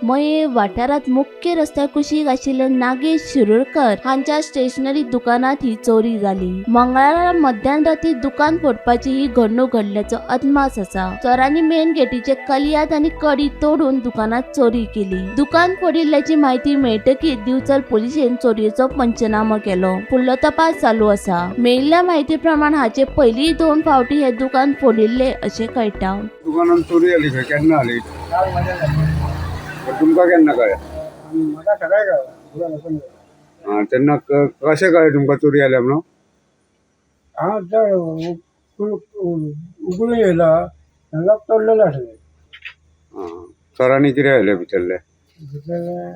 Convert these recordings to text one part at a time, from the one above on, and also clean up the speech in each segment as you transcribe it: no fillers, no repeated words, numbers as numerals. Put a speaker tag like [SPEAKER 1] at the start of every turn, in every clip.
[SPEAKER 1] मये वाठारांत मुख्य रस्त्या कुशीक आशिल्ल्या नागेश शिरोडकर हांच्या स्टेशनरी दुकानात ही चोरी जाली. मंगळारा मध्यान राती दुकान फोडपाची ही घडणूक घडल्याचो अदमास आसा. चोरांनी मेन गेटीचे कलयाद आनी कडी तोडून दुकानात चोरी केली. दुकान फोडिल्ल्याची म्हायती मेळटकीच दिवचल पुलिशेन चोरयेचो पंचनामो केलो. फुडलो तपास चालू आसा. मेळिल्ल्या म्हायती प्रमाण हाचे पयलीं 2 फावटी हे दुकान फोडिल्ले अशें कळटा.
[SPEAKER 2] दुकानात चोरी आली खंय, केन्ना आली?
[SPEAKER 3] काल मजा जाली.
[SPEAKER 2] तुमकां केन्ना कळ्ळें?
[SPEAKER 3] आनी म्हाका सकाळी कळ्ळें, दुकान ओपन केलें.
[SPEAKER 2] आं, तेन्ना कशें कळ्ळें तुमकां चोरी आल्या म्हणून?
[SPEAKER 3] हांव चड उगडून येयलो, लॉक तोडलेलो आसलें.
[SPEAKER 2] आं, चोरांनी कितें व्हेलें भितरलें?
[SPEAKER 3] भितरलें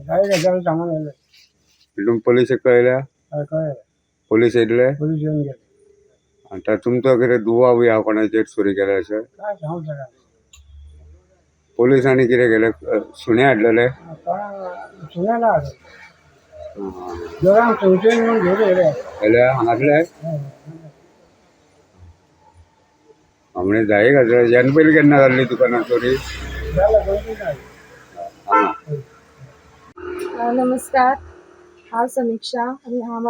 [SPEAKER 3] जाय गजाल सामान व्हेलें.
[SPEAKER 2] तुमी पोलिसेक कळयल्या?
[SPEAKER 3] हय, कळ्ळें.
[SPEAKER 2] पोलीस येयल्ले?
[SPEAKER 3] पोलीस येवन गेले.
[SPEAKER 2] आतां तुमचो कितें दुबाव बी आहा कोणाचेर चोरी केल्या अशें?
[SPEAKER 3] काय सांगू शकना.
[SPEAKER 2] पोलिसांनी कितें केलें, सुणे हाडलेले?
[SPEAKER 3] कोणाक सुण्या ना हाडून दोगांक चवथेन म्हणून घेवन येयले.
[SPEAKER 2] जाल्यार हांगासले
[SPEAKER 3] हय.
[SPEAKER 2] म्हणजे जाय घातले. ह्यान पयलीं केन्ना जाल्ली दुकानात चोरी?
[SPEAKER 3] जालें, 2-3 जालें.
[SPEAKER 2] हांगा.
[SPEAKER 4] नमस्कार, हांव समिक्षा आनी हांव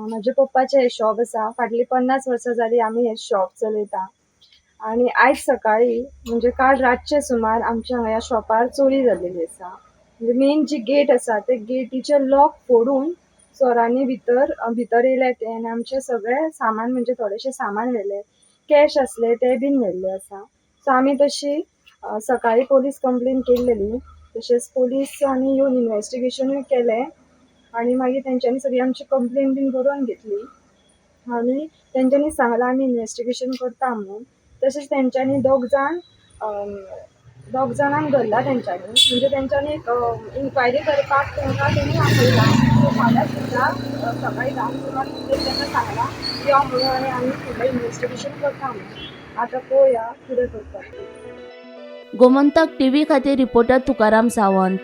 [SPEAKER 4] म्हाज्या पप्पाचें हें शॉप आसा. फाटलीं 50 वर्सां जालीं आमी हें शॉप चलयता आनी आयज सकाळीं म्हणजे काल रातचे सुमार आमच्या हांगा ह्या शॉपार चोरी जाल्लेली आसा. म्हणजे मेन जी गेट आसा ते गेटीचे लॉक फोडून चोरांनी भितर भितर येयले ते आनी आमचें सगळें सामान म्हणजे थोडेशें सामान व्हेलें, कॅश आसले ते बीन व्हेल्ले आसा. सो आमी तशी सकाळीं पोलीस कंप्लेन केल्लेली. तशेंच पोलिसांनी येवन इनवेस्टिगेशनूय केलें आनी मागीर तेंच्यांनी सगळी आमची कंप्लेन बीन बरोवन घेतली आनी तेंच्यांनी सांगलां आमी इनवेस्टिगेशन करता म्हणून. तशेंच तेंच्यांनी दोग जाणांक धरला तेंच्यांनी, म्हणजे तेंच्यांनी एक इन्क्वायरी करपाक तेंकां तेणी आपयला. सो फाल्यां सुद्दां सकाळीं 10 सुमार तेंकां सांगलां यो म्हणून आनी आमी फुडलें इनवेस्टिगेशन करता म्हणून. आतां पळोवया कितें करता.
[SPEAKER 1] गोमंतक टीव्ही खातीर रिपोर्टर तुकाराम सावंत.